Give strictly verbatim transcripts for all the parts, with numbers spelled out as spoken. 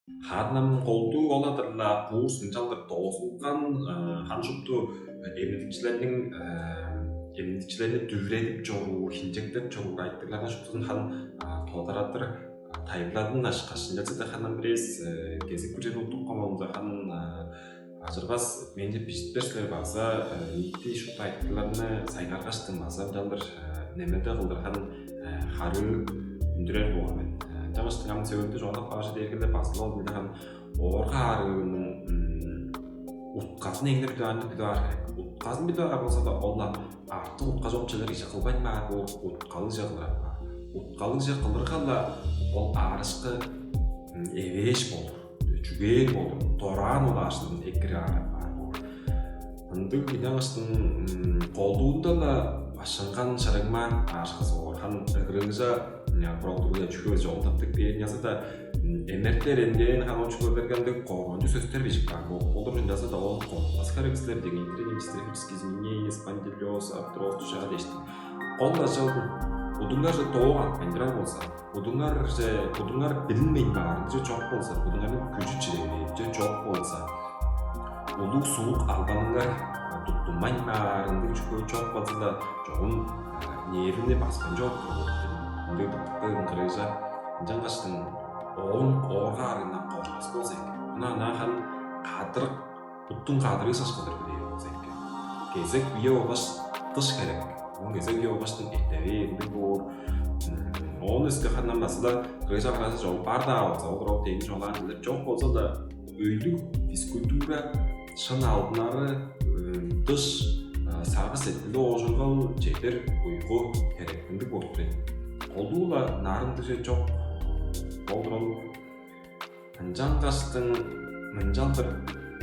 Харын ам колдуу ол-ла-дыр-ла курс ынчалдыр доозулган, э, харын шупту эмнеликчилерниң, э, эмнеликчилерни дүвүредип чоруур, хинчектеп чоруур айтырыгларның шуптузун харын, а, тодарадыр, а, тайылбырадып алгаш, ынчалза-даа харын ам бир эвес, э, кезек бир черни уттуп каан болза, харын, а, ажырбас, менче бижиттер силер база, э, ниити шупту айтырыгларны сайгаргаштың база ынчалдыр, э, немеде кылдыр харын, э, харыы үндүрер боор мен. Э, ынчангаштың ам сөөлүнде чугаалап каары дээрге-ле база-ла ол мында харын оорга аарыының, м, утказын эңдеп билип аар, билип аар херек. Утказын билип аар болза-даа, ол-ла артык утка чок чүвелер кижи кылбайн баар боор, уткалыг чүве кылыр апаар. Уткалыг чүве кылырга-ла ол аарышкы, м, эвээш болур, чүгээр болур, дораан ол аарышкыдан экирип аар апаар боор. Ындыг, ынчангаштың, м, колдуунда-ла башкынган шырыңмаан аарышкызы боор. Харын грыжа, м, продукция чүвези чогулдуптуг бээр, ынчалза-даа, м, МРТ, рентген, харын ол чүвелерге ындыг коргунчуг сөстер бижип каан боор. Олар ынчалза-даа оон коргбас херек силер, деген интернет, мистер, изменение, спондилёз, артроз, дужаа дээштиң. Кол ажалдың будуңарже доок артпайн турар болза, будуңарже, будуңар билинмейн баар ындыг чүве чок болза, будуңарның күжү чиревейн чүве чок болза, улуг суук албаныңар, а, туттунмайн баар ындыг чүве чок болза-даа, чогум, а, нервини баскан чок болур. Ындыг тыптып калган грыжа. Ынчангаштың оон оорга аарыындан коргбас болза эки. Мына ынаа харын кадырык, буттуң кадырыы сашкылдыр билээр болза эки. Кезек үе болгаш дыш херек. Оон кезек үе болгаштың эрте бээр ындыг боор. М, оон өске харын ам база-ла грыжа кыргазы чогум бар-даа болза, ол тура деңги чугаалаан чүвелер чок болза-даа, өйлүг физкультура, шын алдынары, м, дыш, а, сагыш-сеткилди оожургал, чедер уйгу херек ындыг болуп турар. Колдуу-ла нарын дыш чок болур ол. Ынчангаштың мынчалдыр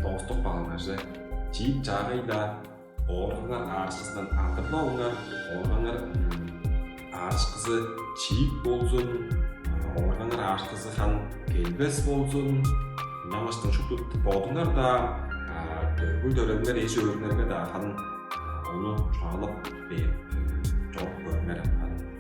дооступ каалыңар че: чиик-чаагай-даа ооргаңар аарышкызындан адырлып алыңар, ооргаңар, м, аарышкызы чиик болзун, ооргаңар аарышкызы харын келбес болзун. Ынчангаштың шупту бодуңар-даа, а, дөргүл-дөрелиңер, эш-өөрүңерге-даа харын, а, ону чугаалап бээр, чоруп көрүңер харын.